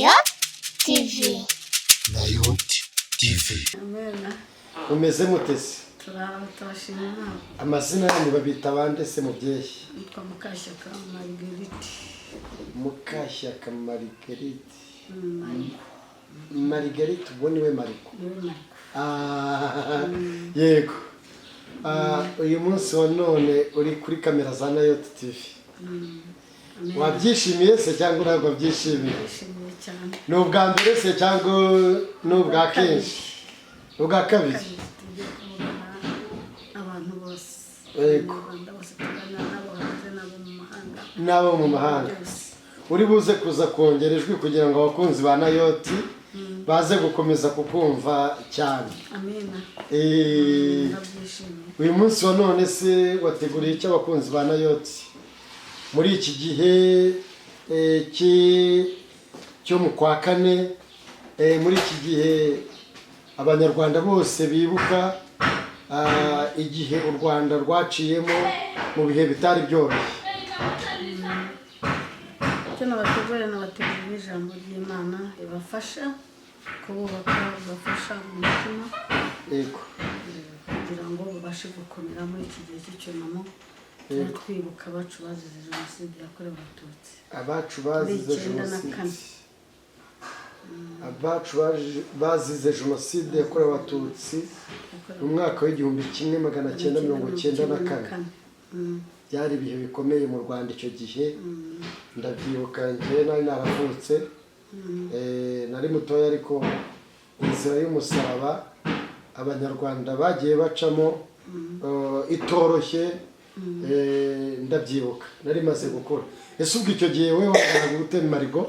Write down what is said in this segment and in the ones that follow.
Nayoti TV. Nayoti TV. Amena. Mumeze mutese? Turaho, turashima Imana. Amazina yanyu babita bande se, mubyeyi? Nitwa Mukashyaka Marguerite. Mukashyaka Marguerite. Mariko. Marguerite, ubwo niwe Mariko? Niwe Mariko. Ah, yego. Ah, uyu munsi wa none uri kuri kamera za Nayoti TV. Amena. Wabyishimiye se cyangwa ntabwo wabyishimiye? Nishimiye cyane. Ni ubwa mbere se cyangwa ni ubwa kenshi? Ubwa kabiri. Kabiri tugiye kuvugana abantu bose. Abanyarwanda bose tuganira n'abo hanze n'abo mu mahanga. N'abo mu mahanga. Byose. Uri buze kuza kongera ijwi kugira ngo abakunzi ba Nayoti baze gukomeza kukumva cyane. Amena. Ndabyishimiye. Uyu munsi wa none se wateguriye icyo abakunzi ba Nayoti muri iki gihe cyo mu kwa kane, muri iki gihe Abanyarwanda bose bibuka igihe u Rwanda rwaciyemo mu bihe bitari byoroshye? Icyo nabategurira, nabategurira n'ijambo ry'Imana ribafasha kububaka, ribafasha mu mutima kugira ngo babashe gukomera muri iki gihe cy'icyunamo tuba twibuka abacu bazize Jenoside yakorewe Abatutsi. Abacu bazize Muri icyenda na jenoside kane. Abacu bazize Jenoside yakorewe Abatutsi mu mwaka wa 1994. Byari ibihe bikomeye mu Rwanda icyo gihe, ndabyibuka. Njyewe nari naravutse, nari mutoya, ariko inzira y'umusaraba Abanyarwanda bagiye bacamo itoroshye, ndabyibuka nari maze gukura. Ese ubwo icyo gihe wowe wabanaga gute, Marigo?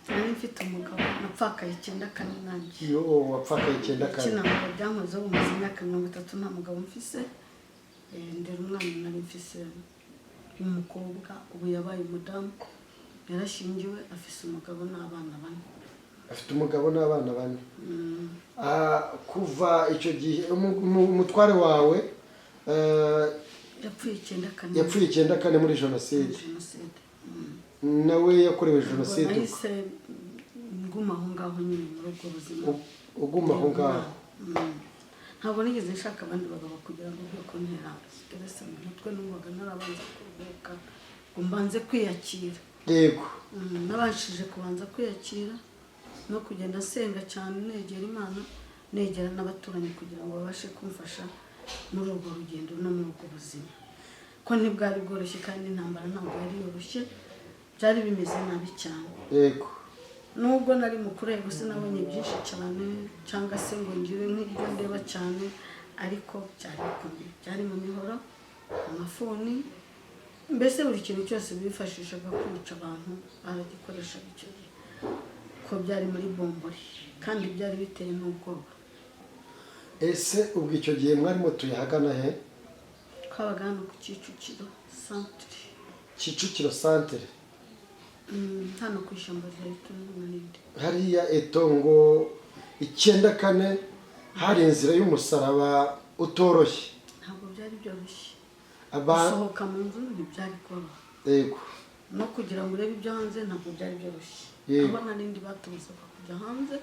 Nari mfite umugabo, napfakaye 94 nanjye. Iyo wapfakaye 94? Kinango byankozeho, umaze imyaka 30 nta mugabo mfise. Ndera umwana nari mfise w'umukobwa, ubu yabaye umudamu, yarashyingiwe, afise umugabo n'abana bane. Afite umugabo n'abana bane. Ah, kuva icyo gihe umutware wawe Yapfuye 94. Yapfuye 94 muri Jenoside? Jenoside. Nawe yakorewe Jenoside ubwo? Nahise nguma aho ngaho nyine muri ubwo buzima. Uguma aho ngaho. Ntabwo nigeze nshaka abandi bagabo kugira ngo byo kuntera stress mu mutwe. Numvaga narabanza kuruhuka ngo mbanze kwiyakira. Nabashije kubanza kwiyakira no kugenda nsenga cyane, negera Imana, negera n'abaturanyi kugira ngo babashe kumfasha muri urwo rugendo no muri ubwo buzima, ko ntibwari bworoshye kandi intambara ntabwo yari yoroshye, byari bimeze nabi cyane. Nubwo nari mukuru, yego, sinabonye byinshi cyane cyangwa se ngo ngire nk'ibyo ndeba cyane, ariko byari bikomeye, byari mu mihoro, amafuni, mbese buri kintu cyose bifashishaga kwica abantu baragikoreshaga icyo gihe, ko byari muri bombori kandi byari biteye n'ubwoba. Ese ubwo icyo gihe mwari mutuye ahagana he? Twabaga hano ku Kicukiro Santere. Kicukiro Santere. Hano ku ishyamba rya Eto n'indi. Hariya Etongo 94 hari inzira y'umusaraba utoroshye. Ntabwo byari byoroshye. Aba Gusohoka mu nzu ntibyari koroha. No kugira ngo urebe ibyo hanze ntabwo byari byoroshye. Aho narindi batubuzaga kujya hanze,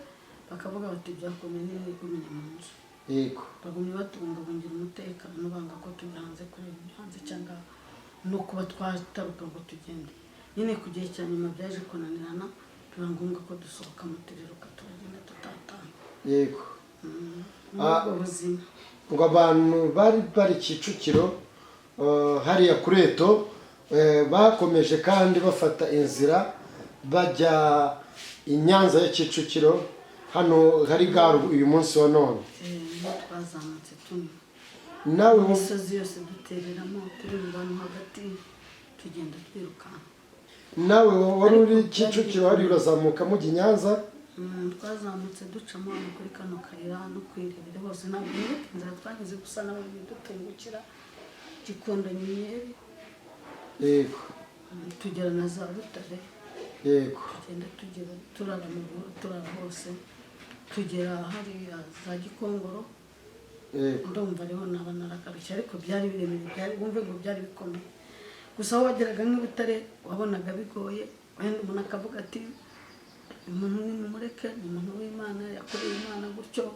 bakavuga bati byakomeye, ntibigumye mu nzu. Bagumye batubungabungira umutekano, banga ko tujya hanze kureba ibyo hanze cyangwa no kuba twataruka ngo tugende nyine. Ku gihe cya nyuma byaje kunanirana, biba ngombwa ko dusohoka turiruka, turagenda tutatana. Muri ubwo buzima. Ngo abantu bari bari Kicukiro, hariya kuri Eto, bakomeje kandi bafata inzira bajya i Nyanza ya Kicukiro, hano hari gare uyu munsi wa none. Niho twazamutse tunywa Nawe imisozi yose, dutereramo turi mu bantu hagati, tugenda twirukanka. Nawe wari uri Kicukiro hariya, urazamuka mujya i Nyanza? Twazamutse ducamo hano kuri kano kayira no kwirebera hose. Ntabwo nibuka inzira twanyuze, gusa n'abandi dutungukira Gikondo, Nyenyeri. Tugera na za Butare. Tugenda tugera, turara mu bihuru, turara hose, tugera hariya za Gikongoro. Ndumva ariho naba naragarukiye, ariko byari biremereye, byari wumve ngo byari bikomeye. Gusa aho wageraga nk'i Butare wabonaga bigoye, wenda umuntu akavuga ati Uyu muntu nimumureke, ni umuntu w'Imana, yakoreye Imana gutyo.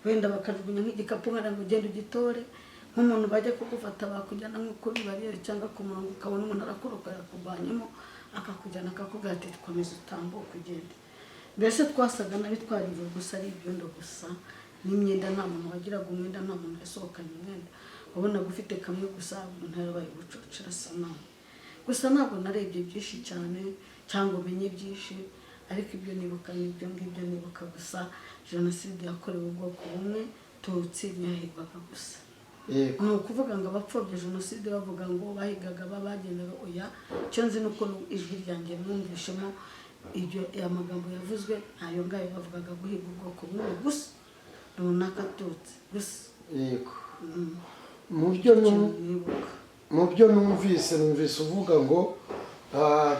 Wenda bakajugunya nk'igikapu nkariya ngo ugende ugitore. Nk'umuntu bajya kugufata, bakujyana nko kuri bariyeri cyangwa ku murongo, ukabona umuntu arakuruka yakuvanyemo, akakujyana, akakubwira ati: "Komeza utambuke ugende." Mbese twasaga nabi, twarize gusa ari ibyondo gusa n'imyenda. Nta muntu wagiraga umwenda, nta muntu yasohokanye umwenda. Wabonaga ufite kamwe gusa, umuntu yarabaye ubucocera asa nabi gusa. Ntabwo narebye byinshi cyane cyangwa umenye byinshi, ariko ibyo nibuka ni ibyo ngibyo nibuka gusa. Jenoside yakorewe ubwoko bumwe, Tutsi, ntiyahigwaga gusa. Ni ukuvuga ngo abapfobya jenoside bavuga ngo bahigaga bagendaga, oya. Icyo nzi ni uko ijwi ryanjye mwumvishemo ibyo, aya magambo yavuzwe ntayo ngayo. Bavugaga guhiga ubwoko bumwe gusa runaka, Tutsi gusa. Yego, mu byo nibuka. Mu byo numvise uvuga ngo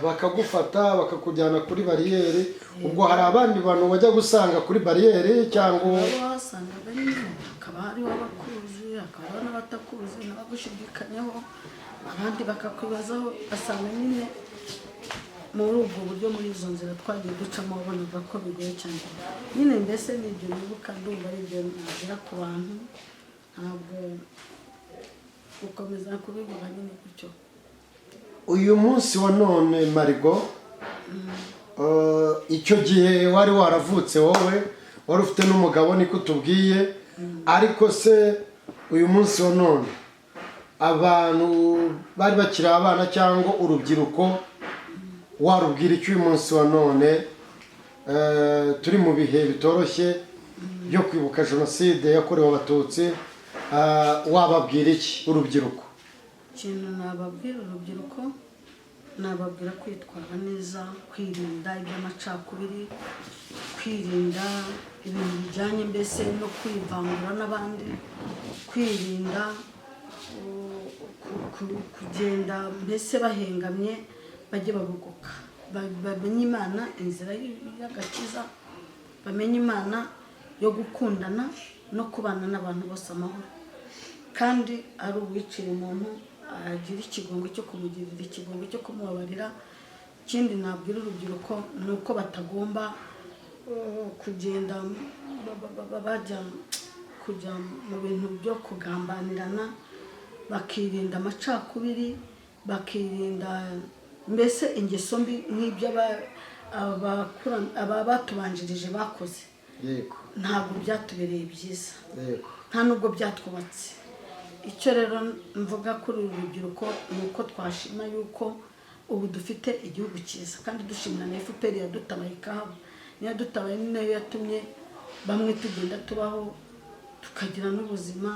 bakagufata bakakujyana kuri bariyeri, ubwo hari abandi bantu bajya gusanga kuri bariyeri cyangwa? Abo wasangaga nyine hakaba hariho abakuzi, hakaba hariho n'abatakuzi, n'abagushidikanyaho, abandi bakakwibazaho. Ugasanga nyine muri ubwo buryo, muri izo nzira twagiye ducamo, wabonaga ko bigoye cyane nyine. Mbese ni ibyo nibuka, ndumva ari ibyo nagira ku bantu, ntabwo gukomeza kubivuga nyine gutyo. Uyu munsi wa none, Marigo, icyo gihe wari waravutse, wowe wari ufite n'umugabo, niko utubwiye. Ariko se uyu munsi wa none, abantu bari bakiri abana cyangwa urubyiruko, warubwira icyo uyu munsi wa none, turi mu bihe bitoroshye byo kwibuka Jenoside yakorewe Abatutsi, wababwira iki urubyiruko? Ikintu nababwira urubyiruko, nababwira kwitwara neza, kwirinda iby'amacakubiri, kwirinda ibintu bijyanye mbese no kwivangura n'abandi, kwirinda kugenda mbese bahengamye, bajye babogoka. Bamenye Imana, inzira y'agakiza, bamenye Imana yo gukundana no kubana n'abantu bose amahoro. Kandi ari uwicira umuntu, agira ikigongo cyo kumugirira ikigongo cyo kumubabarira. Ikindi nabwira urubyiruko ni uko batagomba kugenda bajya kujya mu bintu byo kugambanirana, bakirinda amacakubiri, bakirinda mbese ingeso mbi nk'ibyo aba batubanjirije bakoze. Ntabwo byatubereye byiza, nta nubwo byatwubatse. Icyo rero mvuga kuri uru rubyiruko ni uko twashima yuko ubu dufite igihugu cyiza, kandi dushimira na FPR yadutabaye ikahaba. Niyo yadutabaye, ni nayo yatumye bamwe tugenda tubaho, tukagira n'ubuzima.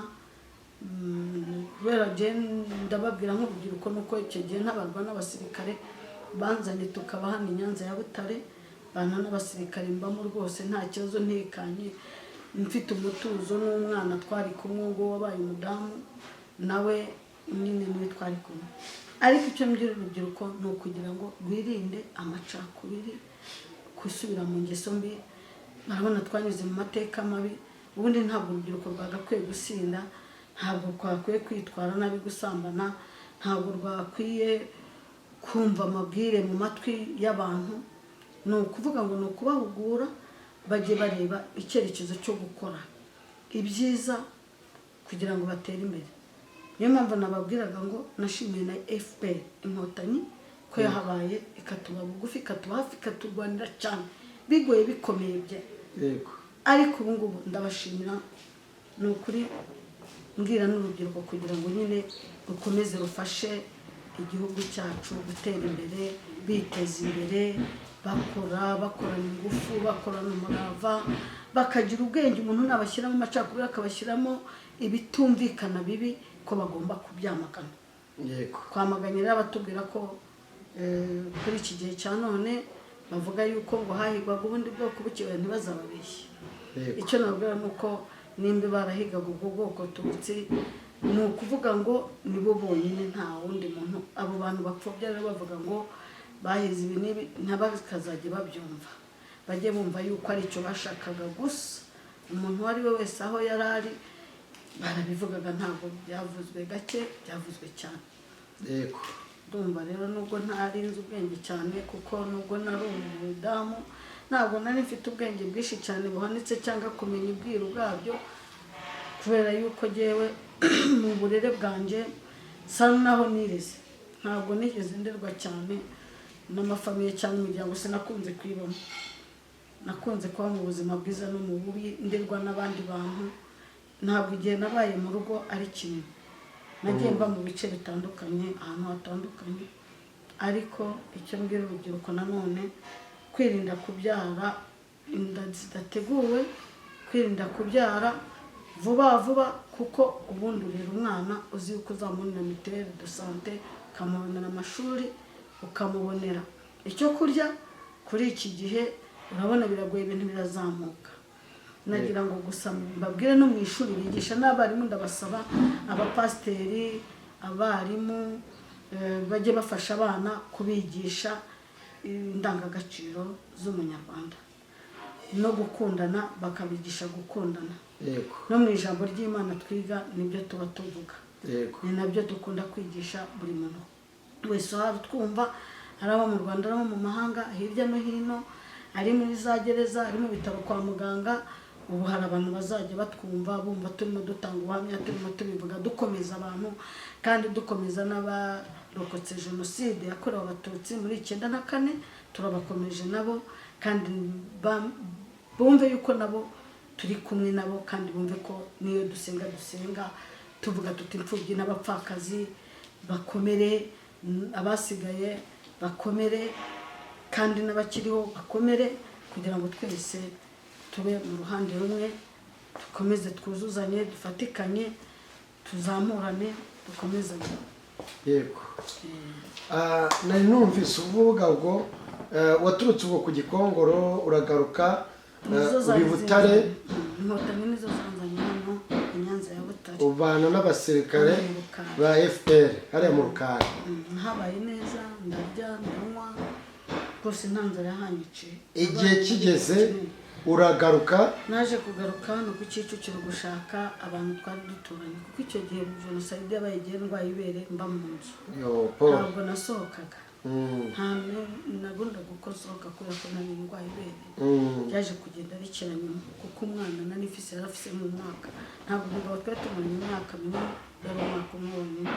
Kubera njye ndababwira nk'urubyiruko, nuko icyo gihe ntabarwa n'abasirikare banzanye, tukaba hano i Nyanza ya Butare, bana n'abasirikare, mbamo rwose nta kibazo, ntekanye, mfite umutuzo, n'umwana twari kumwe ngo wabaye umudamu nawe nyine niwe twari kumwe. Ariko icyo mbwira urubyiruko ni ukugira ngo rwirinde amacakubiri, gusubira mu ngeso mbi. Barabona twanyuze mu mateka mabi. Ubundi ntabwo urubyiruko rwagakwiye gusinda, ntabwo rwakwiye kwitwara nabi, gusambana, ntabwo rwakwiye kumva amabwire mu matwi y'abantu. Ni ukuvuga ngo ni ukubahugura, bajye bareba icyerekezo cyo gukora ibyiza kugira ngo batere imbere. Niyo mpamvu nababwiraga ngo nashimiye na FPR Inkotanyi ko yahabaye, ikatuba bugufi, ikatuba hafi, ikaturwanira cyane bigoye, bikomeye bye. Ariko ubu ngubu ndabashimira, ni ukuri. Mbwira n'urubyiruko kugira ngo nyine rukomeze rufashe igihugu cyacu gutera imbere, biteza imbere, bakora, bakorana ingufu, bakorana umurava, bakagira ubwenge. Umuntu nabashyiramo amacakubiri, akabashyiramo ibitumvikana bibi, ko bagomba kubyamagana. Twamaganye rero abatubwira ko kuri iki gihe cya none bavuga yuko ngo hahigwaga ubundi bwoko bukeya, ntibazababeshye. Icyo nababwira ni uko nimba barahigaga ubwo bwoko Tutsi, ni ukuvuga ngo nibo bonyine, nta wundi muntu. Abo bantu bapfobya rero bavuga ngo bahize ibi n'ibi, ntibakazajye babyumva, bajye bumva yuko ari icyo bashakaga gusa. Umuntu uwo ari we wese aho yari ari, barabivugaga. Ntabwo byavuzwe gake, byavuzwe cyane. Ndumva rero nubwo ntari nzi ubwenge cyane, kuko nubwo nari umudamu Ntabwo nari mfite ubwenge bwinshi cyane buhanitse cyangwa kumenya ubwiru bwabyo, kubera yuko jyewe mu burere bwanjye nsa naho nireze. Ntabwo nigeze nderwa cyane n'amafamiye cyangwa imiryango, sinakunze kwibamo. Nakunze kuba mu buzima bwiza no mu bubi, nderwa n'abandi bantu. Ntabwo igihe nabaye mu rugo ari kinini, nagiye mba mu bice bitandukanye, ahantu hatandukanye. Ariko icyo mbwira urubyiruko nanone, kwirinda kubyara inda zidateguwe, kwirinda kubyara vuba vuba, kuko ubundi urera umwana uzi yuko uzamubonera mutuelle de santé, ukamubonera amashuri, ukamubonera icyo kurya. Kuri iki gihe urabona biragoye, ibintu birazamuka. Nagira ngo gusa mbabwire, no mu ishuri bigisha n'abarimu, ndabasaba, abapasiteri, abarimu, bajye bafasha abana kubigisha indangagaciro z'umunyarwanda no gukundana, bakabigisha gukundana. No mu ijambo ry'Imana twiga nibyo tuba tuvuga. Ni nabyo dukunda kwigisha buri muntu wese waba twumva, ari abo mu Rwanda, ari abo mu mahanga, hirya no hino, ari muri za gereza, ari mu bitaro kwa muganga. Ubu hari abantu bazajya batwumva, bumva turimo dutanga ubuhamya, turimo tubivuga, dukomeza abantu kandi dukomeza n'abarokotse Jenoside yakorewe Abatutsi muri 94. Turabakomeje nabo kandi bumve yuko nabo turi kumwe nabo, kandi bumve ko niyo dusenga, dusenga tuvuga tuti: "Imfubyi n'abapfakazi bakomere, abasigaye bakomere, kandi n'abakiriho bakomere," kugira ngo twese tube mu ruhande rumwe, dukomeze twuzuzanye, dufatikanye, tuzamurane, dukomezanye. Yego. Nari numvise uvuga ngo waturutse ubwo ku Gikongoro uragaruka, Nizo uri zari Butare. zinzanye. Inkotanyi nizo zanzanye hano i Nyanza ya Butare. Ubana n'abasirikare Hano mu Rukari. ba FPR hariya mu Rukari. Habaye neza, ndarya, ndanywa rwose, nta nzara yahanyiciye. Igihe Nabaye kigeze kinini. uragaruka. Naje kugaruka hano ku Kicukiro gushaka abantu twari duturanye, kuko icyo gihe jenoside yabaye igihe ndwaye ibere, mba mu nzu. Yo Paul. Ntabwo nasohokaga. Nta nagundaga uko nsohoka kubera ko nari ndwaye ibere. Byaje kugenda rikira nyuma, kuko umwana nari mfise yari afise mu mwaka. Ntabwo umugabo twari tumaranye imyaka minini, yari umwaka umwe wonyine.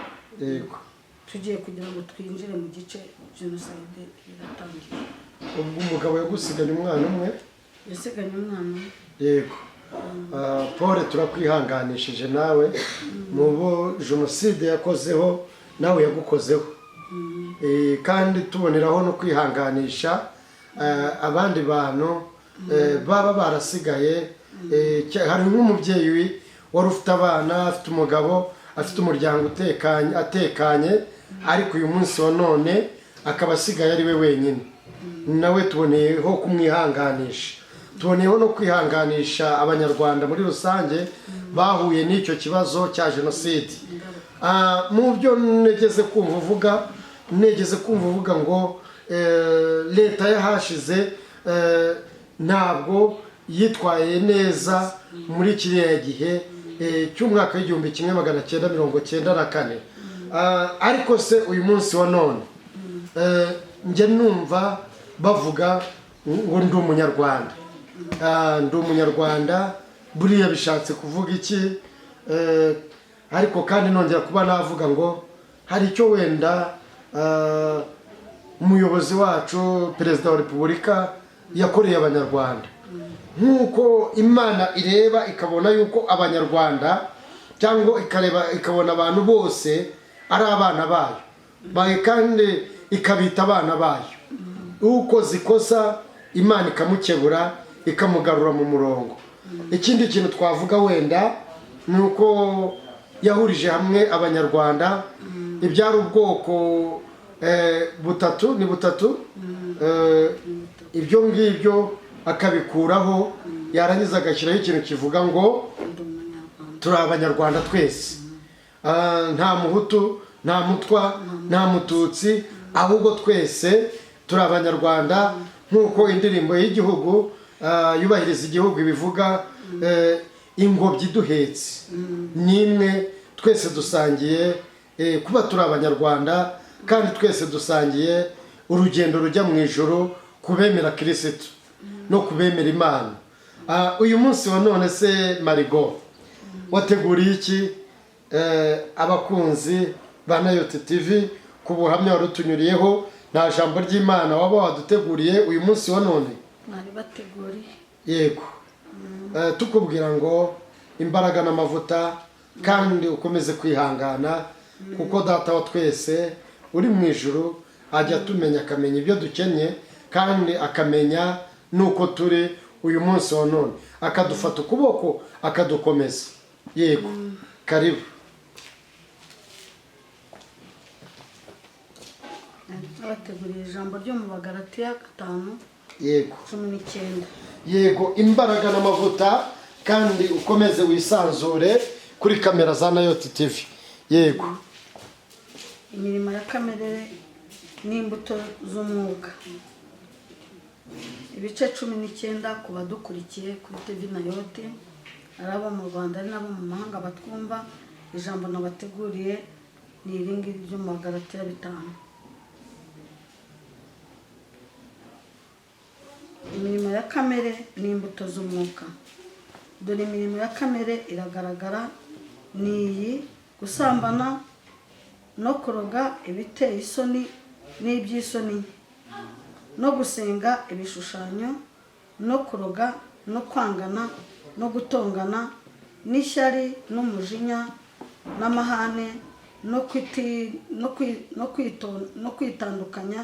Tugiye kugira ngo twinjire mu gice, jenoside iratangira. Ubwo umugabo yagusiganye umwana umwe? Yasiganye umwana umwe. Yego. Paul, turakwihanganishije nawe mu bo jenoside yakozeho, nawe yagukozeho. Kandi tuboneraho no kwihanganisha abandi bantu baba barasigaye. Hari nk'umubyeyi wari ufite abana, afite umugabo, afite umuryango utekanye, atekanye, ariko uyu munsi wa none akaba asigaye ari we wenyine. Nawe tuboneyeho kumwihanganisha, tuboneyeho no kwihanganisha Abanyarwanda muri rusange bahuye n'icyo kibazo cya jenoside. Mu byo negeze kumva uvuga, negeze kumva uvuga ngo leta y'ahashize ntabwo yitwaye neza muri kiriya gihe cy'umwaka w'1994. Ariko se uyu munsi wa none, njye numva bavuga ngo ndi Umunyarwanda. Ndi Umunyarwanda, buriya bishatse kuvuga iki? Ariko kandi nongera kuba navuga ngo hari icyo wenda umuyobozi wacu, Perezida wa Repubulika, yakoreye Abanyarwanda. Nk'uko Imana ireba ikabona yuko Abanyarwanda, cyangwa ikareba ikabona abantu bose ari abana bayo, kandi ikabita abana bayo, ukoze ikosa Imana ikamukebura, ikamugarura mu murongo. Ikindi kintu twavuga wenda ni uko yahurije hamwe Abanyarwanda, ibyari ubwoko butatu ni butatu, ibyo ngibyo akabikuraho, yarangiza agashyiraho ikintu kivuga ngo Ndi Umunyarwanda. Turi Abanyarwanda twese. Nta Muhutu, nta Mutwa, nta Mututsi, ahubwo twese turi Abanyarwanda, nk'uko indirimbo y'igihugu yubahiriza igihugu ibivuga, ingobyi iduhetse ni imwe, twese dusangiye kuba turi Abanyarwanda, kandi twese dusangiye urugendo rujya mu ijuru kubemera Kirisitu. no kubemera Imana. Uyu munsi wa none se Marigo, wateguriye iki abakunzi ba Nayoti TV ku buhamya wari utunyuriyeho? Nta jambo ry'Imana waba waduteguriye uyu munsi wa none? Mwari bateguriye. Yego. Tukubwira ngo imbaraga n'amavuta, kandi ukomeze kwihangana, kuko Data wa twese uri mu ijuru ajya atumenya, akamenya ibyo dukennye, kandi akamenya n'uko turi uyu munsi wa none, akadufata ukuboko akadukomeza. Yego, karibu. Bateguriye ijambo ryo mu Bagalatiya 5 19. Yego, imbaraga n'amavuta, kandi ukomeze wisanzure kuri kamera za Nayoti TV. Yego. Imirimo ya kamere n'imbuto z'umwuka, ibice 19. Ku badukurikiye kuri TV Nayoti, ari abo mu Rwanda ari n'abo mu mahanga batwumva, ijambo nabateguriye ni iri ngiri ryo mu Bagalatiya 5. Imirimo ya kamere n'imbuto z'umwuka. Dore imirimo ya kamere iragaragara, ni iyi: gusambana no kuroga, ibiteye isoni n'iby'isoni nke, no gusenga ibishushanyo, no kuroga, no kwangana, no gutongana, n'ishyari, n'umujinya, n'amahane, no kwitandukanya,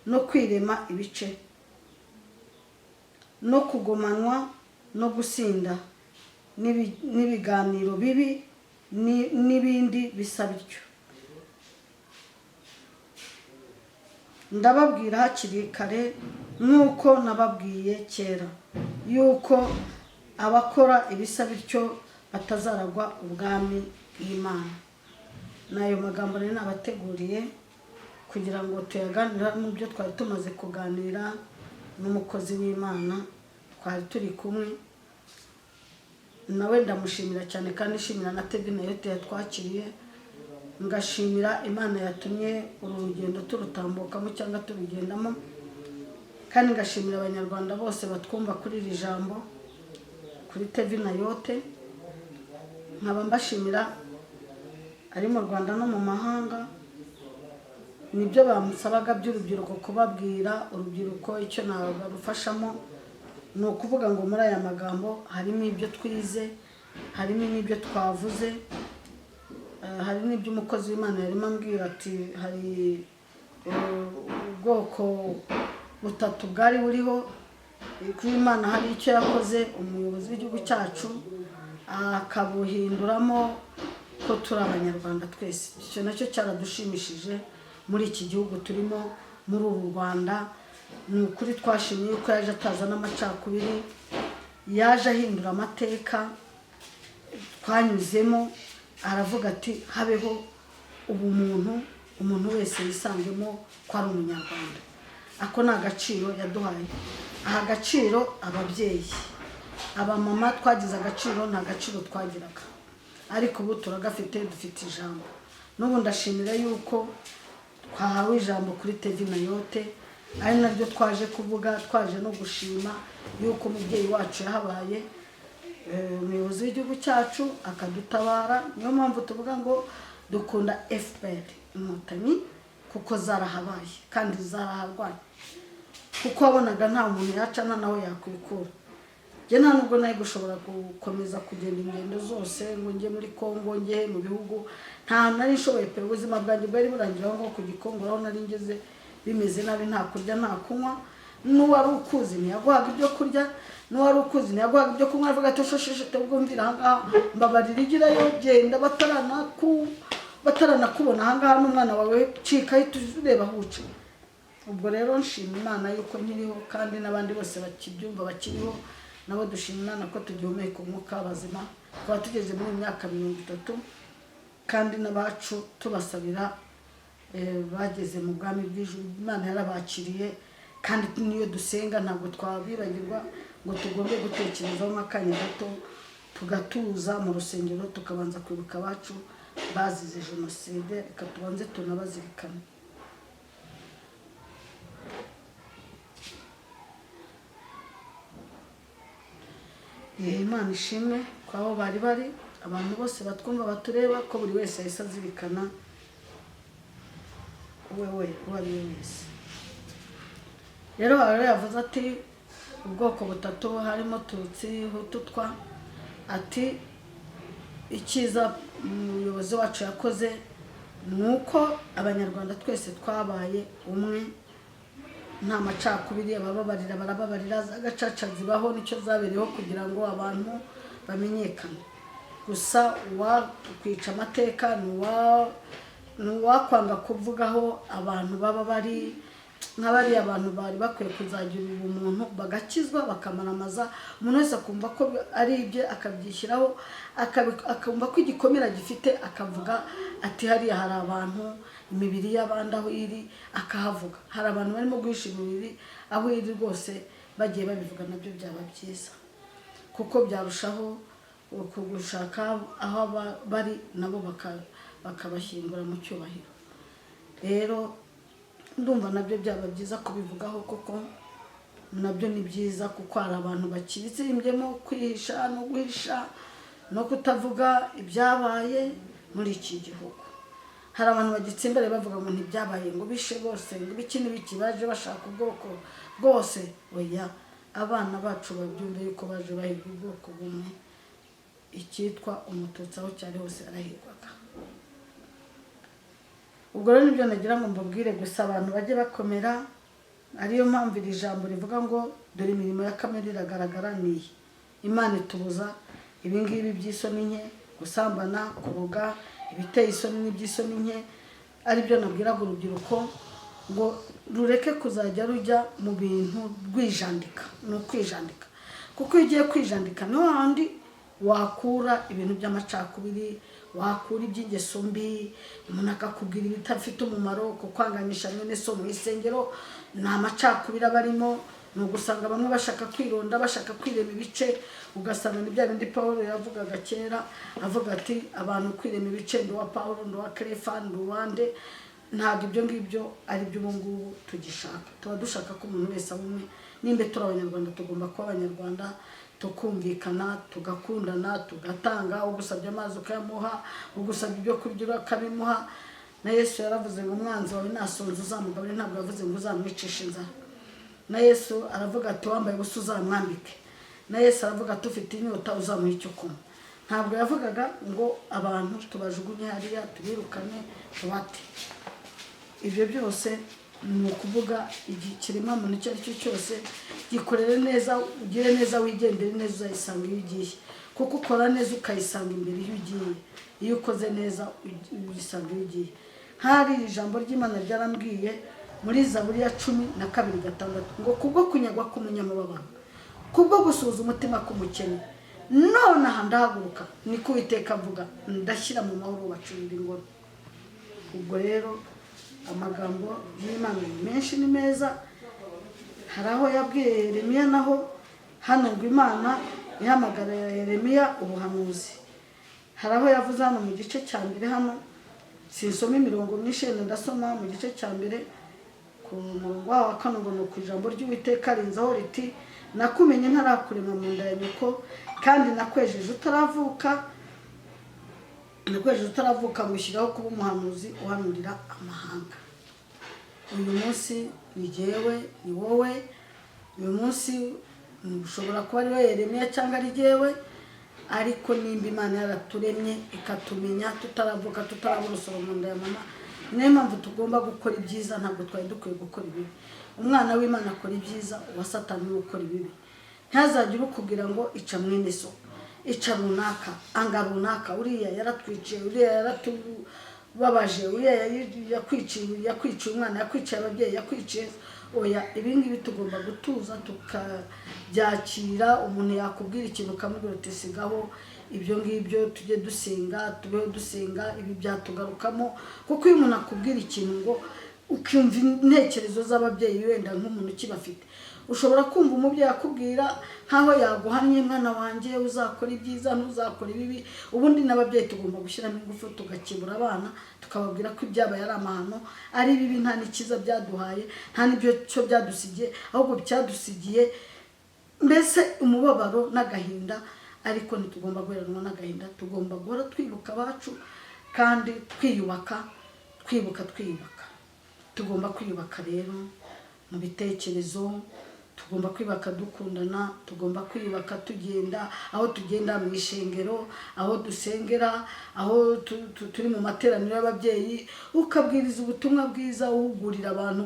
no kwirema ibice, no kugomanwa, no gusinda, n'ibiganiro bibi, n'ibindi bisa bityo. Ndababwira hakiri kare nk'uko nababwiye kera, yuko abakora ibisa bityo batazaragwa ubwami bw'Imana. N'ayo magambo rero nabateguriye kugira ngo tuyaganire mu byo twari tumaze kuganira n'umukozi w'Imana twari turi kumwe nawe. Ndamushimira cyane, kandi nshimira na TV Nayoti yatwakiriye, ngashimira Imana yatumye uru rugendo turutambukamo cyangwa turugendamo, kandi ngashimira Abanyarwanda bose batwumva kuri iri jambo kuri TV Nayote. Nkaba mbashimira ari mu Rwanda no mu mahanga. Nibyo bamusabaga by'urubyiruko, kubabwira urubyiruko icyo nabarufashamo ni ukuvuga ngo muri aya magambo harimo ibyo twize, harimo n'ibyo twavuze, hari n'ibyo umukozi w'Imana yarimo ambwira ati hari ubwoko butatu bwari buriho kuri Imana, hari icyo yakoze umuyobozi w'igihugu cyacu akabuhinduramo ko turi Abanyarwanda twese. Icyo nacyo cyaradushimishije muri iki gihugu turimo, muri uru Rwanda. Ni ukuri twashimye yuko yaje ataza n'amacakubiri, yaje ahindura amateka twanyuzemo, aravuga ati habeho ubumuntu, umuntu wese yisangemo ko ari Umunyarwanda. Ako ni agaciro yaduhaye. Aha agaciro ababyeyi, abamama twagize agaciro, nta gaciro twagiraga, ariko ubu turagafite, dufite ijambo. N'ubu ndashimira yuko twahawe ijambo kuri TV Nayote, ari naryo twaje kuvuga, twaje no gushima yuko umubyeyi wacu yahabaye umuyobozi w'igihugu cyacu akadutabara. Niyo mpamvu tuvuga ngo dukunda FPR Inkotanyi, kuko zarahabaye kandi zaraharwanye, kuko wabonaga nta muntu yacana nawe yakwikura. Njye nta nubwo nawe gushobora gukomeza kugenda ingendo zose ngo njye muri Kongo, njye mu bihugu, nta nari nshoboye pe. Ubuzima bwanjye bwari burangira aho ngaho ku Gikongoro, aho nari ngeze bimeze nabi, nta kurya nta kunywa. N'uwari ukuzi ntiyaguhaga ibyo kurya, n'uwari ukuzi ntiyaguhaga ibyo kunywa, avuga ati shoshe ubwo mvira aha ngaha, mbabarira igirayo, genda bataranakubona aha ngaha n'umwana wawe, cika ahita ureba aho uca. Ubwo rero nshima Imana yuko nkiriho, kandi n'abandi bose bakibyumva bakiriho nabo dushima Imana ko tugihumeka umwuka bazima, tukaba tugeze muri myaka 30, kandi n'abacu tubasabira bageze mu bwami bw'ijuru, Imana yarabakiriye. Kandi niyo dusenga ntabwo twabibagirwa ngo tugombe gutekerezaho nk'akanya gato, tugatuza mu rusengero tukabanza kwibuka abacu bazize jenoside, reka tubanze tunabazirikane. Imana ishimwe kwabo bari bari abantu bose batwumva batureba, ko buri wese yahise azirikana wewe uwo ari we wese. Rero rero yavuze ati ubwoko butatu harimo Tutsi, Hutu, Twa. Ati icyiza umuyobozi wacu yakoze ni uko Abanyarwanda twese twabaye umwe, nta macakubiri. Abababarira barababarira, za gacaca zibaho nicyo zabereyeho kugira ngo abantu bamenyekane. Gusa uwakwica amateka ni uwakwanga kuvugaho abantu baba bari nka bariya bantu bari bakwiye kuzagira ubumuntu, bagakizwa, bakamaramaza, umuntu wese akumva ko ari ibye, akabyishyiraho, akumva ko igikomere agifite, akavuga ati hariya hari abantu, imibiri y'abandi aho iri, akahavuga. Hari abantu barimo guhisha imibiri aho iri rwose, bagiye babivuga nabyo byaba byiza, kuko byarushaho gushaka aho bari nabo bakabashyingura mu cyubahiro. Rero ndumva nabyo byaba byiza kubivugaho, kuko nabyo ni byiza, kuko hari abantu bakizimbyemo kwihisha no guhisha no kutavuga ibyabaye muri iki gihugu. Hari abantu bagitsimbaraye bavuga ngo ntibyabaye, ngo bishe bose, ngo ibiki n'ibiki, baje bashaka ubwoko bwose. Oya, abana bacu babyumve yuko baje bahiga ubwoko bumwe. Icyitwa Umututsi aho cyari hose yarahigwaga. Ubwo rero nibyo nagira ngo mbabwire gusa, abantu bajye bakomera. Ariyo mpamvu iri jambo rivuga ngo dore imirimo ya kamere iragaragara ni iyi. Imana itubuza ibingibi by'isoni nke: gusambana, kuroga, ibiteye isoni n'iby'isoni nke. Aribyo nabwiraga urubyiruko ngo rureke kuzajya rujya mu bintu rwijandika. Ni ukwijandika, kuko iyo ugiye kwijandika niho handi wakura ibintu by'amacakubiri, wakura iby'ingeso mbi, umuntu akakubwira ibidafite umumaro, kukwanganisha mwene so mu isengero. Ni amacakubiri aba arimo, ni ugusanga bamwe bashaka kwironda, bashaka kwirema ibice, ugasanga ni bya bindi Paul yavugaga kera, avuga ati abantu kwirema ibice, ndi uwa Paul, ndi uwa Kerefa, ndi uwande. Ntabwo ibyo ngibyo ari byo ubu ngubu tugishaka. Tuba dushaka ko umuntu wese aba umwe. Nimba turi Abanyarwanda, tugomba kuba Abanyarwanda, tukumvikana, tugakundana, tugatanga. Ugusabye amazi ukayamuha, ugusabye ibyo kurya ukabimuha. Na Yesu yaravuze ngo umwanzi wawe nasonza uzamugaburire, ntabwo yavuze ngo uzamwicishe inzara. Na Yesu aravuga ati wambaye ubusa uzamwambike. Na Yesu aravuga ati ufite inyota uzamuha icyo kunywa. Ntabwo yavugaga ngo abantu tubajugunye hariya, tubirukane, tubate. Ibyo byose ni ukuvuga ikiremwamuntu icyo ari cyo cyose gikorere neza, ugire neza, wigendere neza, uzayisanga iyo ugiye, kuko ukora neza ukayisanga imbere iyo ugiye. Iyo ukoze neza uyisanga iyo ugiye. Nk'ahari ijambo ry'Imana ryarambwiye muri Zaburi ya 12:6 ngo kubwo kunyagwa k'umunyamubabaro, kubwo gusuhuza umutima k'umukene, nonaha ndahaguruka, niko Uwiteka avuga, ndashyira mu mahoro bacurira ingoro. Ubwo rero amagambo y'Imana ni menshi, ni meza. Hari aho yabwiye Yeremiya, naho hano ngo Imana ihamagara Yeremiya ubuhanuzi. Hari aho yavuze hano mu gice cya mbere, hano sinsoma imirongo myinshi, yenda ndasoma mu gice cya mbere ku murongo waho wa kane ngo ni ku ijambo ry'Uwiteka rinzaho riti nakumenye ntarakurema mu nda ya nyoko, kandi nakwejeje utaravuka, nakwejeje utaravuka, ngushyiraho kuba umuhanuzi uhanurira amahanga. Uyu munsi ni jyewe, ni wowe. Uyu munsi ushobora kuba ari we Yeremiya cyangwa ari jyewe, ariko nimba Imana yaraturemye ikatumenya tutaravuka, tutaraba urusoro mu nda ya mama, niyo mpamvu tugomba gukora ibyiza. Ntabwo twari dukwiye gukora ibibi. Umwana w'Imana akora ibyiza, uwa Satani niwe ukora ibibi. Ntihazagire ukubwira ngo ica mwene so, ica runaka, anga runaka, uriya yaratwiciye, uriya yaratubabaje, uriya yakwiciye, yakwiciye umwana, yakwiciye ababyeyi, yakwiciye. Oya, ibi ngibi tugomba gutuza tukabyakira. Umuntu yakubwira ikintu ukamubwira uti sigaho ibyo ngibyo, tujye dusenga, tubeho dusenga, ibi byatugarukamo. Kuko iyo umuntu akubwira ikintu ngo ukumva intekerezo z'ababyeyi, wenda nk'umuntu ukibafite, ushobora kumva umubyeyi akubwira nk'aho yaguhamye, mwana wanjye uzakora ibyiza, ntuzakora ibibi. Ubundi n'ababyeyi tugomba gushyiramo ingufu, tugakebura abana, tukababwira ko ibyabaye ari amahano, ari bibi, nta n'ikiza byaduhaye, nta n'ibyo cyo byadusigiye, ahubwo byadusigiye Mbese umubabaro n'agahinda, ariko ntitugomba guheranwa n'agahinda, tugomba guhora twibuka abacu kandi twiyubaka, twibuka twiyubaka. Tugomba kwiyubaka rero mu bitekerezo, tugomba kwiyubaka dukundana, tugomba kwiyubaka tugenda aho tugenda mu ishengero, aho dusengera, aho turi mu materaniro y'ababyeyi, ukabwiriza ubutumwa bwiza, uhugurira abantu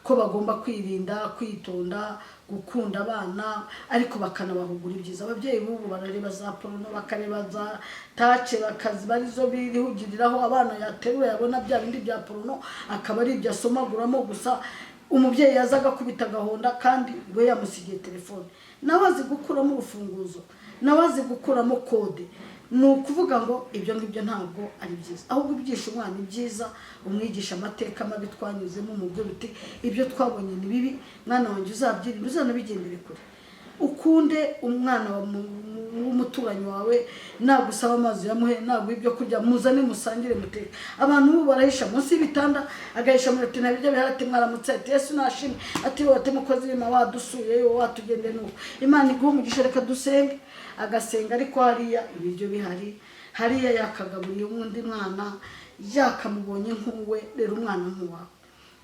ko bagomba kwirinda, kwitonda, gukunda abana, ariko bakanabahugura ibyiza. Ababyeyi b'ubu barareba za porno, bakareba za tace, bakaziba arizo birihugiriraho. Abana yaterura yabona bya bindi bya porno akaba ari ibyo asomaguramo gusa. Umubyeyi yazaga akubita agahonda kandi we yamusigiye telefone, nawe azi gukuramo urufunguzo, nawe azi gukuramo kode. Ni ukuvuga ngo ibyo ngibyo ntabwo ari byiza. Ahubwo ubyigisha umwana ibyiza, umwigisha amateka mabi twanyuzemo, umubwira uti ibyo twabonye ni bibi, mwana wanjye, uzabyirinde, uzanabigendere kure. Ukunde umwana w'umuturanyi wawe, nagusaba amazi uyamuhe, naguha ibyo kurya muzane musangire muteke. Abantu ubu barahisha munsi y'ibitanda, agahisha muri ati nta biryo bihari, ati mwaramutse, ati Yesu nashimwe, ati wowe, ati mukozi w'Imana wadusuye, wowe watugendeye, nuko Imana iguha umugisha, reka dusenge. Agasenga, ariko hariya ibiryo bihari, hariya yakagaburiye undi mwana, yakamubonye nk'uwe. Rero umwana nk'uwawe,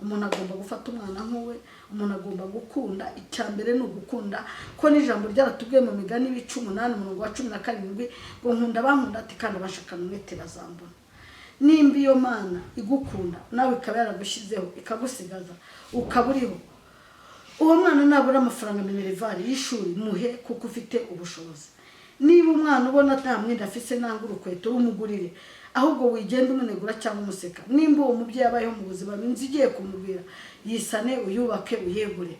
umuntu agomba gufata umwana nk'uwe, umuntu agomba gukunda. Icya mbere ni ugukunda, ko n'ijambo ryaratubwiye mu Migani ibice 8 umurongo wa 17 ngo nkunda abankunda, ati kandi abashakana umwete bazambona. Nimba iyo Mana igukunda nawe ikaba yaragushyizeho ikagusigaza ukaba uriho, uwo mwana nabura amafaranga minerval y'ishuri muhe kuko ufite ubushobozi. Niba umwana ubona nta mwenda afise nangwa urukweto, rumugurire, ahubwo wigenda umunegura cyangwa umuseka. Nimba uwo mubyeyi abayeho mu buzima, inzu igiye kumubwira, yisane, uyubake, uyegure.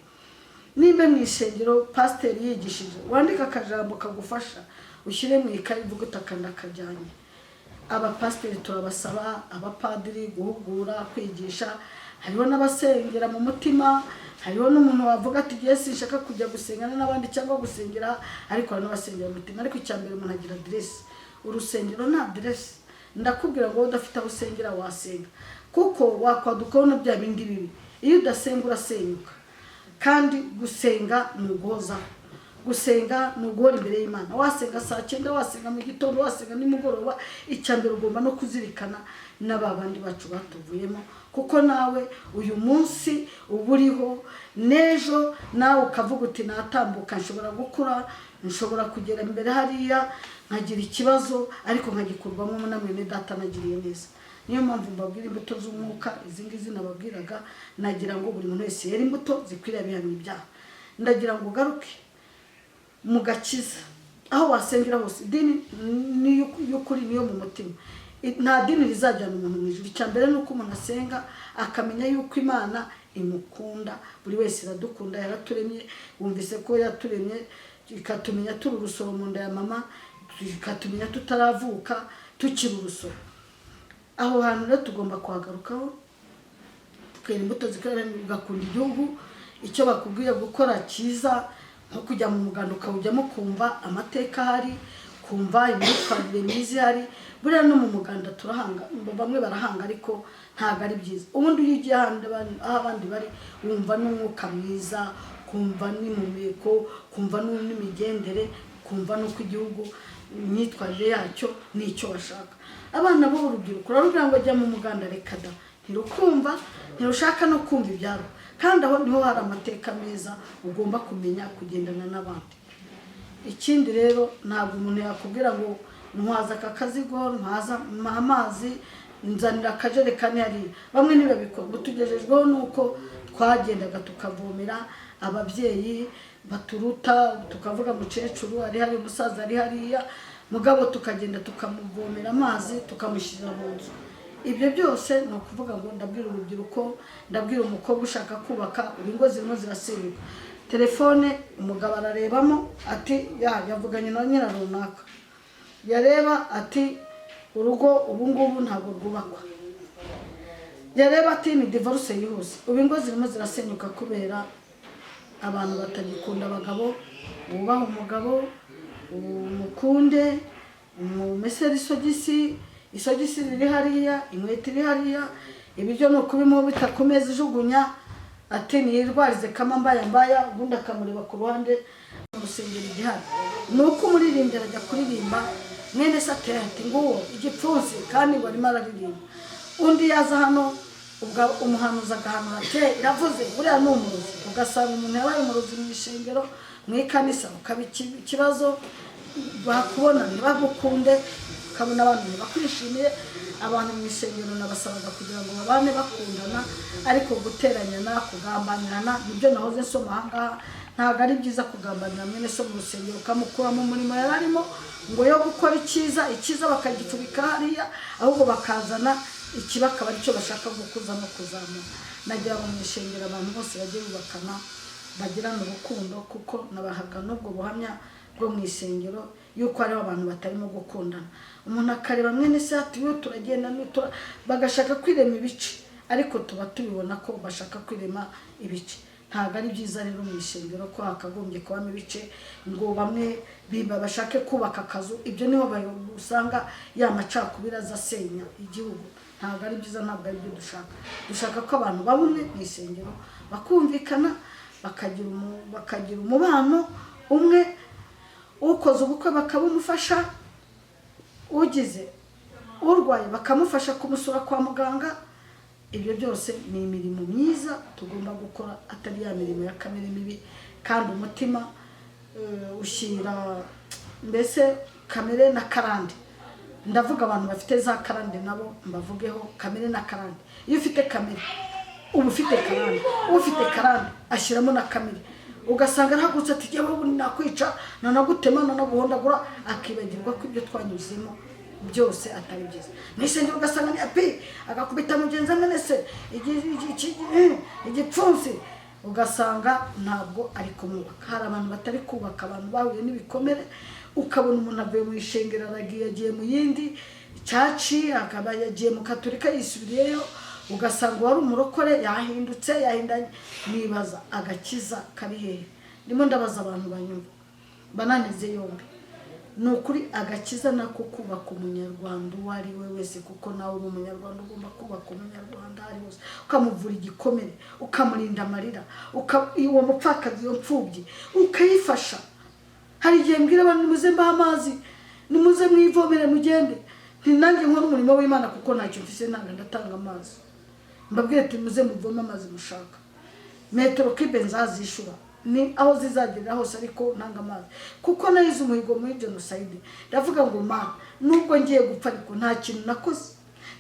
Nimba mu ishengero pasiteri yigishije, wandike akajambo kagufasha, ushyire mu ikayi, uvuge uti aka ndakajyanye. Abapasiteri turabasaba, abapadiri, guhugura, kwigisha. Hariho n'abasengera mu mutima, hariho n'umuntu wavuga ati ngiye sinshaka kujya gusengana n'abandi cyangwa gusengera, ariko hari n'abasengera mu mutima. Ariko icya mbere umuntu agira aderesi. Urusengero nta aderesi. Ndakubwira ngo wowe udafite aho usengera wasenga, kuko wakwaduka ubona bya bindi bibi. Iyo udasenga urasenyuka, kandi gusenga ni uguhozaho, gusenga ni uguhora imbere y'Imana. Wasenga saa 9, wasenga mu gitondo, wasenga nimugoroba. Icya mbere ugomba no kuzirikana na ba bandi bacu batuvuyemo, kuko nawe uyu munsi uba uriho, n'ejo nawe ukavuga uti natambuka, nshobora gukura, nshobora kugera imbere hariya nkagira ikibazo, ariko nkagikurwamo na mwene data nagiriye neza. Niyo mpamvu mbabwira imbuto z'umwuka izi ngizi nababwiraga. Nagira ngo buri muntu wese yere imbuto zikwiriye abihamya ibyaha. Ndagira ngo ugaruke mu gakiza aho wasengera hose. Idini ni y'ukuri niyo mu mutima. Nta dini rizajyana umuntu mu ijuru. Icya mbere ni uko umuntu asenga akamenya yuko Imana imukunda. Buri wese iradukunda, yaraturemye. Wumvise ko yaturemye ikatumenya turi urusoro mu nda ya mama, ikatumenya tutaravuka, tukiri urusoro. Aho hantu rero tugomba kuhagarukaho, tukera imbuto zikwiriye, ugakunda igihugu. Icyo bakubwiye gukora cyiza, nko kujya mu muganda ukawujyamo, kumva amateka ahari, kumva imyitwarire myiza ihari. Buriya no mu muganda turahanga, bamwe barahanga, ariko ntabwo ari byiza. Ubundi iyo ugiye aho abandi bari, wumva n'umwuka mwiza, kumva n'impumeko, kumva n'imigendere, kumva n'uko igihugu imyitwarire yacyo n'icyo bashaka. Abana b'urubyiruko urarubwira ngo jya mu muganda, reka da, ntirukumva, ntirushaka no kumva ibyaro. Kandi aho niho hari amateka meza, ugomba kumenya kugendana n'abandi. Ikindi rero, ntabwo umuntu yakubwira ngo ntwaza aka kazigo, ntwaza amazi, nzanira akajerekani hariya. Bamwe ntibabikora. Ubu tugejejweho nuko twagendaga tukavomera ababyeyi baturuta, tukavuga mukecuru ari hariya, umusaza ari hariya, mugabo tukagenda tukamuvomera amazi, tukamushyirira mu nzu. Ibyo byose ni ukuvuga ngo ndabwira urubyiruko, ndabwira umukobwa ushaka kubaka. Ubu ingo zirimo zirasenyuka. Telefone umugabo ararebamo ati ya yavuganye na nyira runaka, yareba ati urugo ubu ngubu ntabwo rwubakwa, yareba ati ni divorce yihuse. Ubu ingo zirimo zirasenyuka kubera abantu batagikunda abagabo. Wubaha umugabo, umukunde, umumesere isogisi, isogisi riri hariya, inkweto iri hariya, ibiryo ni ukubimuha bitakomeza ijugunya, ati niyirwarize kama mbaya mbaya, ubundi akamureba ku ruhande. rusengero igihari ni uko umuririmbyi arajya kuririmba, mwene se ateye ati nguwo igipfunsi, kandi ngo arimo araririmba. Undi yaza hano, ubwo umuhanuzi agahanura ati iravuze buriya ni umurozi. Ugasanga umuntu yabaye umurozi mu ishengero, mu ikanisa, ukaba ikibazo, bakubona ntibagukunde, ukabona abantu ntibakwishimiye. Abantu mu isengero nabasabaga kugira ngo babane bakundana, ariko guteranyana, kugambanirana, nibyo nahoze nsoma ahangaha. Ntabwo ari byiza kugambanira mwene so mu rusengero, ukamukura mu murimo yari arimo ngo yo gukora icyiza, icyiza bakagifubika hariya, ahubwo bakazana ikiba akaba aricyo bashaka gukuza no kuzamura. Nagira ngo mu ishengero abantu bose bajye bubakana, bagirane urukundo, kuko nabahaga n'ubwo buhamya bwo mu isengero yuko hariho abantu batarimo gukundana. Umuntu akareba mwene se ati uyu turagenda bagashaka kwirema ibice, ariko tuba tubibona ko bashaka kwirema ibice. Ntabwo ari byiza rero mu ishengero ko hakagombye kubamo ibice, ngo bamwe biba bashake kubaka akazu. Ibyo niho usanga ya macakubiri aza asenya igihugu. Ntabwo ari byiza, ntabwo ari byo dushaka. Dushaka ko abantu baba umwe mu isengero, bakumvikana, bakagira umubano umwe. Ukoze ubukwe bakabumufasha, ugize urwaye bakamufasha kumusura kwa muganga. Ibyo byose ni imirimo myiza tugomba gukora, atari ya mirimo ya kamere mibi. Kandi umutima ushyira mbese kamere na karande. Ndavuga abantu bafite za karande nabo mbavugeho, kamere na karande. Iyo ufite kamere uba ufite karande, ufite karande ashyiramo na kamere, ugasanga arahagurutse ati jyewe ubu nakwica, nanagutema, nanaguhondagura, akibagirwa ko ibyo twanyuzemo byose atari byiza. Mu isengero ugasanga ni api agakubita mugenzi amenese igipfunsi, ugasanga ntabwo ari kumwubaka. Hari abantu batari kubaka, abantu bahuye n'ibikomere. Ukabona umuntu avuye mu ishengero aragiye, yagiye mu yindi church, akaba yagiye mu Katurika yisubiriyeyo, ugasanga uwari umurokore yahindutse, yahindanye. Nibaza agakiza kari hehe? Ndimo ndabaza abantu banyumva bananize yombi. Ni ukuri agakiza nako kubaka umunyarwanda uwo ari we wese, kuko nawe uri umunyarwanda, ugomba kubaka umunyarwanda aho ari hose, ukamuvura igikomere, ukamurinda amarira, uwo mupfakazi, iyo mfubyi ukayifasha. Hari igihe mbwira abantu nimuze mbahe amazi, nimuze mwivomere mugende, nti nanjye nkora umurimo w'Imana kuko ntacyo mfise ntabwo ndatanga amazi. Mbabwire ati muze muvome amazi mushaka, metero kibe nzazishura ni aho zizagerera hose, ariko ntanga amazi kuko nahize umuhigo muri jenoside. Ndavuga ngo ma nubwo ngiye gupfa ariko nta kintu nakoze,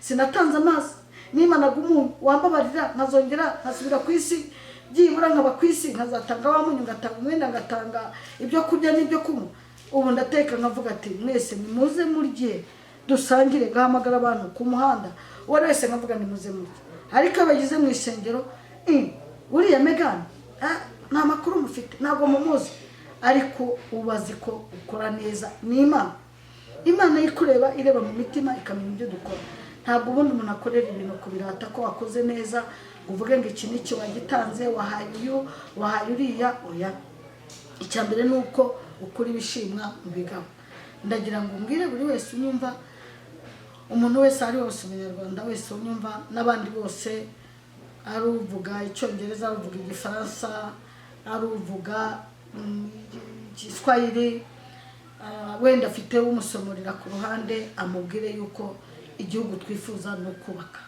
sinatanze amazi, nimanaga umunyu wambabarira nkazongera nkasubira ku isi, byibura nkaba ku isi nkazatanga wa munyu, ngatanga umwenda, ngatanga ibyo kurya n'ibyo kunywa. Ubu ndateka nkavuga ati mwese nimuze murye dusangire, ngahamagara abantu ku muhanda, uwo ari wese nkavuga nimuze murye. Ariko iyo bageze mu isengero, uriya Megani nta makuru mufite, ntabwo mumuzi, ariko ubazi ko ukora neza ni Imana. Imana ikureba, ireba mu mitima, ikamenya ibyo dukora. Ntabwo ubundi umuntu akorera ibintu kubirata ko wakoze neza ngo uvuge ngo iki n'iki wagitanze, wahaye uyu, wahaye uriya. Oya, icya mbere ni uko ukora ibishimwa mu bigabo. Ndagira ngo mbwire buri wese unyumva, umuntu wese ari wose, umunyarwanda wese unyumva n'abandi bose, ari uvuga Icyongereza, ari uvuga Igifaransa, ari uvuga Igiswahili, wenda afite umusomorera ku ruhande, amubwire yuko igihugu twifuza ni ukubaka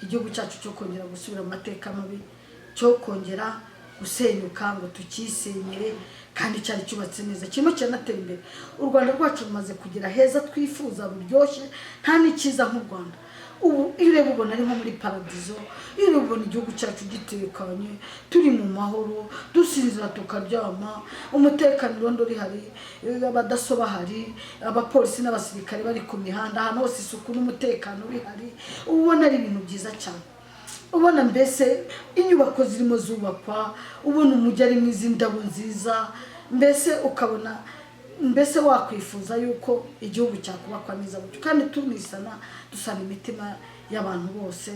igihugu cyacu, cyo kongera gusubira mu mateka mabi, cyo kongera gusenyuka ngo tukisenyere kandi cyari cyubatse neza, kirimo kiranatera imbere. U Rwanda rwacu rumaze kugera heza twifuza, ruryoshye, nta n'ikiza nk'u Rwanda. Ubu iyo ureba ubona ari nko muri paradizo. Iyo ureba ubona igihugu cyacu gitekanye, turi mu mahoro, dusinzira tukaryama, umutekano irondo rihari, abadaso bahari, abapolisi n'abasirikare bari ku mihanda ahantu hose, isuku n'umutekano bihari, uba ubona ari ibintu byiza cyane. Ubona mbese inyubako zirimo zubakwa, ubona umujyi ari mwiza, indabo nziza, mbese ukabona mbese wakwifuza yuko igihugu cyakubakwa neza gutyo. Kandi tunisana, dusana imitima y'abantu bose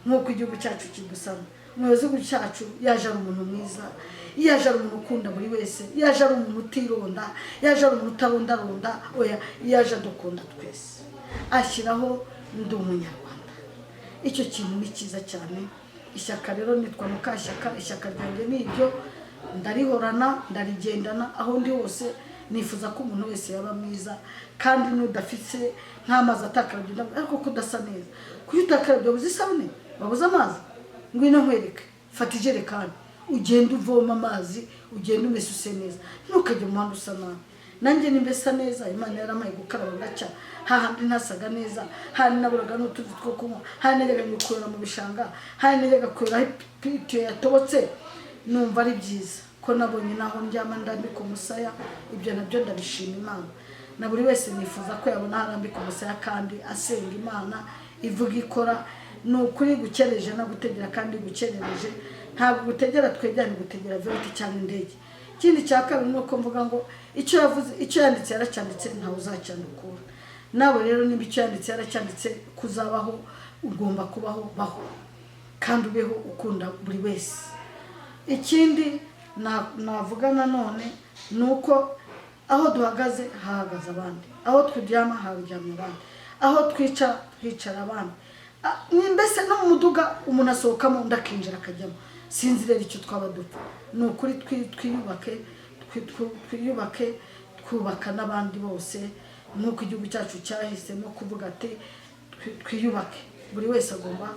nk'uko igihugu cyacu kidusana. Umuyobozi w'igihugu cyacu yaje ari umuntu mwiza, yaje ari umuntu ukunda buri wese, yaje ari umuntu utironda, yaje ari umuntu utarondaronda. Oya, yaje adukunda twese, ashyiraho Ndi Umunyarwanda. Icyo kintu ni cyiza cyane. Ishyaka rero nitwa Mukashyaka, ishyaka ryanjye ni iryo. Ndarihorana, ndarigendana aho ndi hose. Nifuza ko umuntu wese yaba mwiza, kandi n'udafite nk'amazi atakarabye, ndavuga, ariko ko udasa neza, kuki utakarabye? Wabuze isabune? Wabuze amazi? Ngwino nkwereke, fata ijerekani ugende uvoma amazi, ugende umese use neza, ntukajye mu muhanda usa nabi. Nanjye nimba esa neza, Imana yarampaye gukaraba ngacya. Hahandi ntasaga neza, handi naburaga n'utuzi two kunywa, handi najyaga kuyora mu bishanga, handi najyaga kuyora aho itiyo yatobotse. Numva ari byiza ko nabonye naho ndyama ndambika umusaya. Ibyo nabyo ndabishima Imana. Na buri wese nifuza ko yabona aho arambika umusaya kandi asenga Imana ivuga ikora. Ni ukuri gukereje no gutegera, kandi gukerereje ntabwo gutegera twegerane, gutegera V8 cyangwa indege. Ikindi cya kabiri ni uko mvuga ngo icyo yavuze, icyo yanditse yaracyanditse, ntawe uzacyandukura. Nawe rero niba icyo yanditse yaracyanditse kuzabaho, ugomba kubaho, baho kandi ubeho ukunda buri wese. Ikindi navuga nanone ni uko aho duhagaze hahagaze abandi, aho turyama haryamye abandi, aho twicara hicara abandi. Ni mbese no mu muduga umuntu asohokamo undi akinjira akajyamo. Sinzi rero icyo twaba dupfa. Ni ukuri twiyubake, twiyubake, twubaka n'abandi bose, nk'uko igihugu cyacu cyahisemo kuvuga ati twiyubake. Buri wese agomba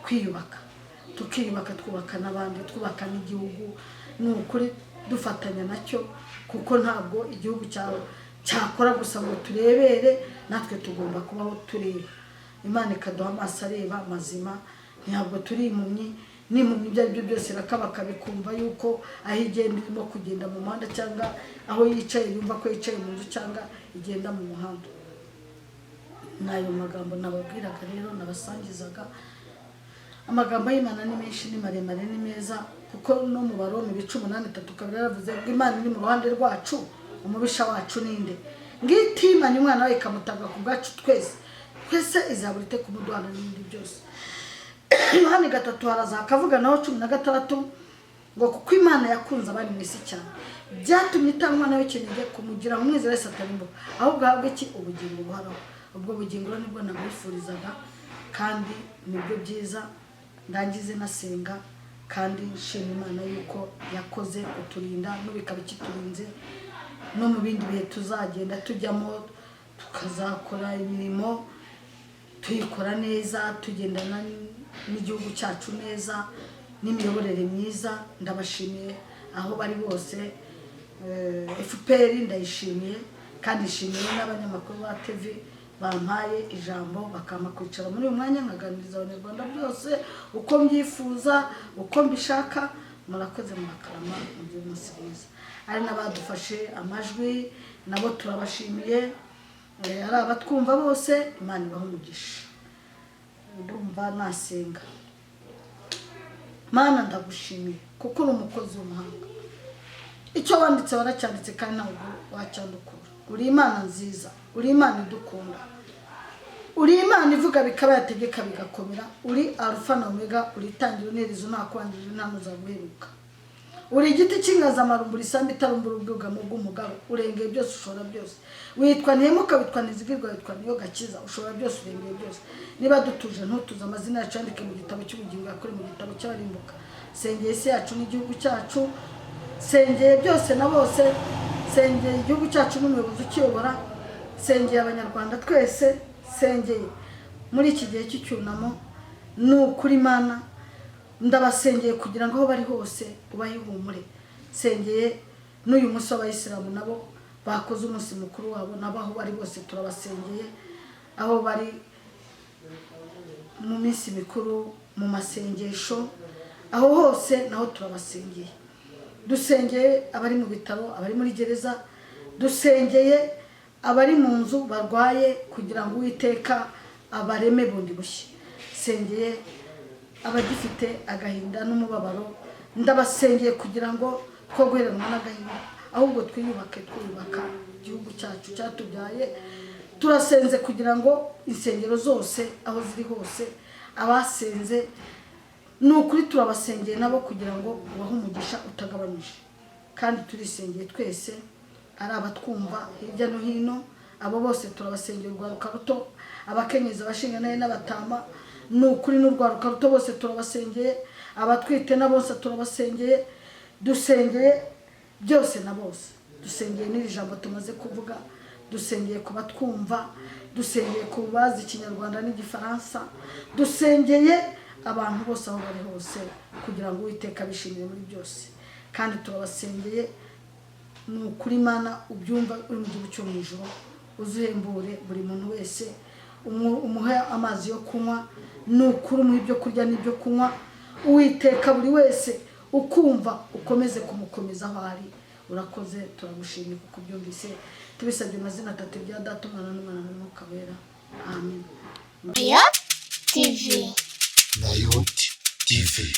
kwiyubaka, tukiyubaka, twubaka n'abandi, twubaka n'igihugu. Ni ukuri dufatanya nacyo, kuko ntabwo igihugu cyawe cyakora gusa ngo turebere. Natwe tugomba kubaho tureba, Imana ikaduha amaso areba mazima. Ntabwo turi impumyi. N'impumyi ibyo ari byo byose irakabaka, bikumva yuko aho igenda irimo kugenda mu muhanda, cyangwa aho yicaye yumva ko yicaye mu nzu cyangwa igenda mu muhanda. Ni ayo magambo nababwiraga rero, nabasangizaga. Amagambo y'Imana ni menshi, ni maremare, ni meza, kuko no mu Baroma ibice 8:32 yaravuze ngo Imana iri mu ruhande rwacu, umubisha wacu ninde? Ngitimanye umwana we ikamutanga ku bwacu twese twese, izabura ite kumuduhana n'ibindi byose? Yohani 3 haraza hakavuga naho 16 ngo kuko Imana yakunze abari mu isi cyane, byatumye itanga umwana w'ikinege kumugira ngo umwizera wese atarimbuka, ahubwo ahabwe iki? Ubugingo buhoraho. Ubwo bugingo rero nibwo namwifurizaga, kandi nibyo byiza. Ndangize nasenga kandi nshima Imana yuko yakoze kuturinda, n'ubu ikaba ikiturinze, no mu bindi bihe tuzagenda tujyamo, tukazakora imirimo tuyikora neza, tugendana n'igihugu cyacu neza n'imiyoborere myiza. Ndabashimiye aho bari bose. FPR ndayishimiye, kandi nshimiye n'abanyamakuru ba TV bampaye ijambo, bakampa kwicara muri uyu mwanya nkaganiriza Abanyarwanda byose uko mbyifuza, uko mbishaka. Murakoze, murakarama, mugire umunsi mwiza. Ari n'abadufashe amajwi nabo turabashimiye. Ari abatwumva bose, Imana ibahe umugisha. Ndumva nasenga. Mana, ndagushimiye kuko uri umukozi w'umuhanga. Icyo wanditse waracyanditse, kandi ntabwo wacyandukura. Uri Imana nziza, uri Imana idukunda, uri Imana ivuga bikaba, yategeka bigakomera. Uri Alufa na Omega, uri itangiriro n'iherezo, nta kwangirira, nta n'uzaguheruka. Uri igiti cy'inganzamarumbu, isambu itarumbura, ubwugamo bw'umugabo. Urengeye byose, ushobora byose. Witwa Ntihemuka, witwa Ntizigirwa, witwa Niyo Gakiza. Ushobora byose, urengeye byose. Niba dutuje ntutuze, amazina yacu yandike mu gitabo cy'ubugingo, yakure mu gitabo cy'abarimbuka. Sengeye isi yacu n'igihugu cyacu, sengeye byose na bose, sengeye igihugu cyacu n'umuyobozi ukiyobora, sengeye Abanyarwanda twese, sengeye muri iki gihe cy'icyunamo. Ni ukuri Mana, ndabasengeye kugira ngo aho bari hose ubahe ihumure. Sengeye n'uyu munsi w'Abayisilamu, nabo bakoze umunsi mukuru wabo, nabo aho bari bose turabasengeye, aho bari mu minsi mikuru, mu masengesho, aho hose naho turabasengeye. Dusengeye abari mu bitaro, abari muri gereza, dusengeye abari mu nzu barwaye, kugira ngo Uwiteka abareme bundi bushya. Sengeye abagifite agahinda n'umubabaro, ndabasengeye kugira ngo two guheranwa n'agahinda, ahubwo twiyubake, twiyubaka igihugu cyacu cyatubyaye. Turasenze kugira ngo insengero zose aho ziri hose, abasenze, ni ukuri turabasengeye nabo kugira ngo ubahe umugisha utagabanyije. Kandi turisengeye twese, ari abatwumva hirya no hino, abo bose turabasengera. Urwaruka ruto, abakenyezi, abashingantahe n'abatama, ni ukuri n'urwaruka ruto bose turabasengeye, abatwite na bose turabasengeye. Dusengeye byose na bose, dusengeye n'iri jambo tumaze kuvuga, dusengeye ku batwumva, dusengeye ku bazi Ikinyarwanda n'Igifaransa, dusengeye abantu bose aho bari hose, kugira ngo Uwiteka abishimire muri byose. Kandi turabasengeye, ni ukuri Mana ubyumva uri mu gihugu cyo mu ijuru, uzuhembure buri muntu wese, umuhe amazi yo kunywa, ni ukuri umuhe ibyo kurya n'ibyo kunywa. Uwiteka, buri wese ukumva ukomeze kumukomeza aho ari. Urakoze, turagushimiye kuko ubyumvise. Tubisabye amazina atatu bya Data, Umwana n'Umwana n'Umwuka Wera, amen. Nayo TV. Nayo TV.